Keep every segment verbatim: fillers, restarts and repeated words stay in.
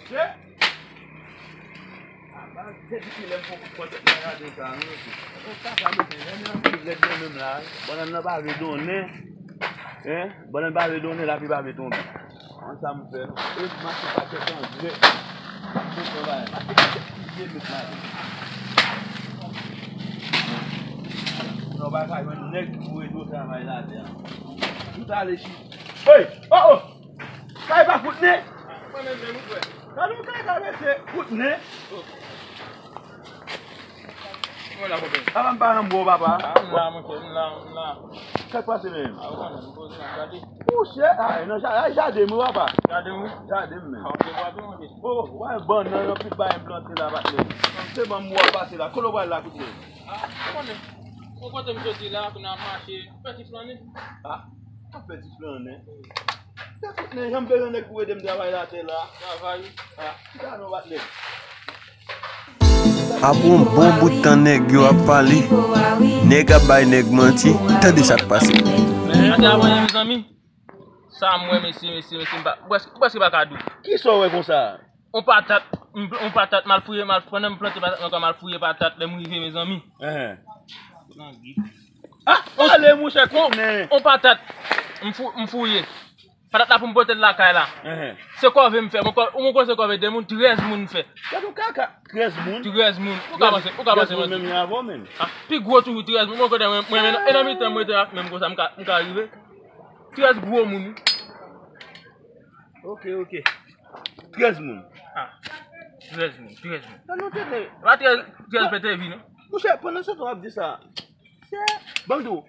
Chè! Apa, depi kilè m poko pran tèt nan jaden sa, non, mesye? Ou ka pa mete, lè nan pil lèd nan menm la, bannann nan pa vle donnen. Hein? Bannann pa vle donnen, lapli pa vle tonbe. An sa m fè, non? E mache pa tèt anglè. Mache pa tèt anglè, met la. Non, pa ka jwenn nèg ki pou ede w travay latè a. Tout ale chi. Hey! Oh, oh! Sa e pa kout nen? Mwen menm, menm, frè. Gade yon kaka, mesye, kout nen. Mwen la, konpè. Papa m pa nan bò, papa. Ah, m la, monchè, m la, m la. Sa k pase menm? Ah, ou konnen, m poze la, gade. Monchè, ay, nan ja-, ay, jaden m wi, papa. Jaden wi? Jaden m menm. Ah, ok, papa, monchè. Oh, wè bannann, yon pil bagay m plante la, patnè. Se ban m wè pase la. Kote w pral la, kout nen? Ah, ou konnen. Ou kote m soti la, pou n ap mache, fè ti flannen. Ah, ap fè ti flannen. Fè kout nen, jan m bezwen nèg pou ede m travay latè la. Travay. Ah, chita non, patnè. Apre yon bon bout tan nèg yo ap pale, nèg ap bay nèg manti, tande sa k pase. Gade avanyè, mezanmi. Sa m wè, mesye, mesye, mesye, m pa, ou prèske, ou prèske pa ka di. Kisa w wè konsa? On patat, m, on patat, m al fouye, m al, pandan m plante patat mwen ankò, m al fouye patat, lè m rive, mezanmi. Enhen. Ah, ale, monchè, konnen. On patat, m fou-, m fouye. Patat la pou m pote l lakay la. Enhen. Se kòve m fè. Mwen kò-, ou mwen konn se kòve de moun, trèz moun m fè. Gade yon kaka, trèz moun. Trèz moun. Ou ka panse, ou ka panse mwen menm avè w menm. Ah, pi gwo toujou trèz moun. Mwen konnen mwen, mwen, mwen, e nan mitan mwen te ak menm konsa, m ka, m ka rive. Trèz gwo moun. Ok, ok. Trèz moun. Ah, trèz moun, trèz moun. Nan nou te de. Pa trèz, trèz pete vi, non? Monchè, pandan se tan w ap di sa, chè, ban m di w,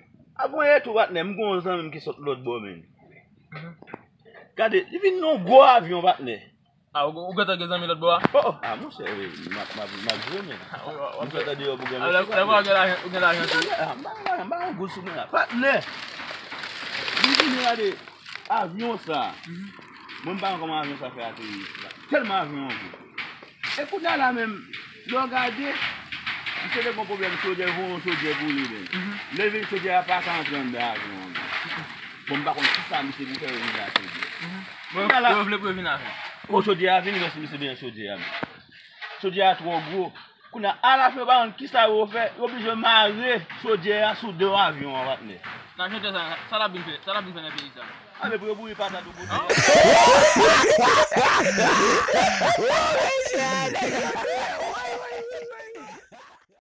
avan yè tou, patnè, m gon zanmi m ki sot lòt bò, menm. Mhm. Gade, li vin nan yon gwo avyon, patnè. Ah, ou, ou gentan gen zanmi lòt bò a? Oh, oh, ah, monchè, wi, m ap, m ap, m ap jwe, men. Ah, wi, w ap, w ap fè. Ou gentan deyò pou gen mesye. Ah, ou gen lajan, ou gen lajan tou. Ah, m pa gen lajan, m pa gen goud sou mwen la. Patnè! Li vini gade avyon sa. Mhm. Mwen, m pa konn kòman avyon sa fè ateri isit la. Tèlman avyon an gwo. E kounye a la menm, lè w gade, misye te gon pwoblèm chodyè, voye yon chodyè pou li menm. Mhm. Lè vin chodyè a pa ka antre anndan avyon an menm. Bon, m pa konn kisa misye pou fè revin la chodyè. Mhm. Bon, kounye a la, yo vle pou yo vin avè. Bon, chodyè a vini, men si misye bezwen chodyè a menm. Chodyè a twò gwo. Kounye a, alafen, yo pa konn kisa yo fè, yo oblije mare chodyè a sou do avyon an, patnè. Nan chodyè sa, sa l ap vin fè, sa l ap vin fè nan peyi sa? A, men pou yo bouri patat ou pote.